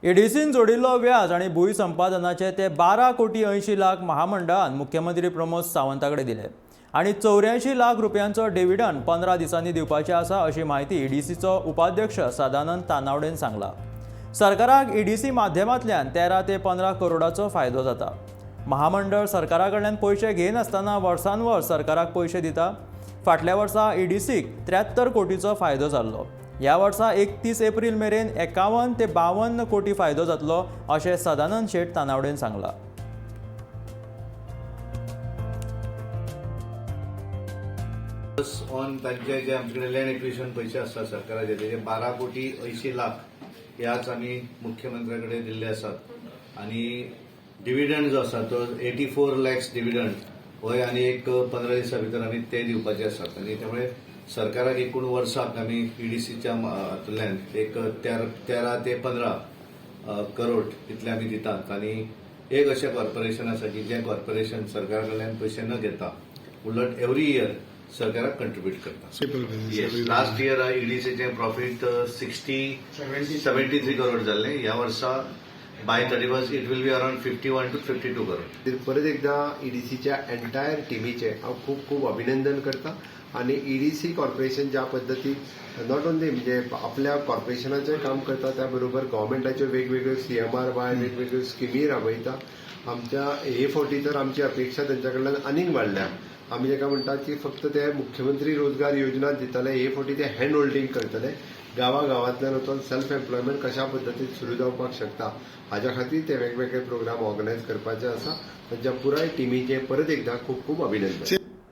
ईडीसीन जोडिल्लो व्याज आनी भूंय संपादनाचे ते 12 कोटी 80 लाख महामंडळान मुख्यमंत्री प्रमोद सावंता कडेन दिले आनी 84 लाख रुपयांचो डिव्हिडंड 15 दिसांनी दिवपाचे आसा, अशी म्हायती ईडीसीचो उपाध्यक्ष सदानंद तानावडेन सांगला. सरकाराक ईडीसी माध्यमांतल्यान 13 ते 15 करोडाचो फायदो जाता. महामंडळ सरकारा कडल्यान पयशे घेयनासतना वर्सान वर्स सरकाराक पयशे दिता. फाटल्या वर्सा ईडीसीक 73 कोटीचो फायदो जाल्लो. ह्या वर्सा 31 एप्रील मेरेन 51 ते 52 कोटी फायदो जातलो, अशें सदानंद शेट तानावडेन सांगलां. प्लस ऑन तांचे जे आमचे कडेन लँड एक्विजिशन पयशे आसतात सरकाराचे, तेजे 12 कोटी 80 लाख ह्याच आमी मुख्यमंत्र्या कडेन दिल्ले आसात आनी डिविडंड जो आसा तो 84 लॅक्स डिविडंड होय आनी एक 15 दिसां भितर आमी ते दिवपाचे आसात. आनी त्यामुळे सरकाराक एकूण वर्साक आमी ईडीसीच्या हातूंतल्यान एक 13 ते 15 करोड इतले आमी दितात. आनी एक अशें कॉर्पोरेशन आसा की जें कॉर्पोरेशन सरकारा कडल्यान पयशे न घेता उलट एवरी इयर सरकाराक कंट्रीब्यूट करता. लास्ट इयर ईडीसीचे प्रॉफिट 60 73 करोड जाल्ले. ह्या वर्सा by 31st it will be around 51 to 52 crore. परत एकदा ईडीसीच्या एंटायर टिमीचे हांव खूब खूब अभिनंदन करता. आनी ईडीसी कॉर्पोरेशन ज्या पद्दतीन not only म्हणजे आपल्या कॉर्पोरेशनाचें काम करता, त्या बरोबर गव्हर्मेंटाच्यो वेगवेगळ्यो सीएमआर वाय वेगवेगळ्यो स्किमी राबयता. आमच्या हे फावटी तर आमची अपेक्षा तेंच्या कडल्यान आनीक वाडल्या. आमी ताका म्हणटात की फक्त ते मुख्यमंत्री रोजगार योजना दिताले, हे फावटी ते हँड होल्डींग करतले. गांवा गांवांतल्यान वचून सेल्फ एम्प्लॉयमेंट कशा पद्दतीन सुरू जावपाक शकता, हाज्या खातीर ते वेगवेगळे प्रोग्राम ऑर्गनायज करपाचे आसा. तांच्या पुराय टिमीचें परत एकदा खूब खूब अभिनंदन.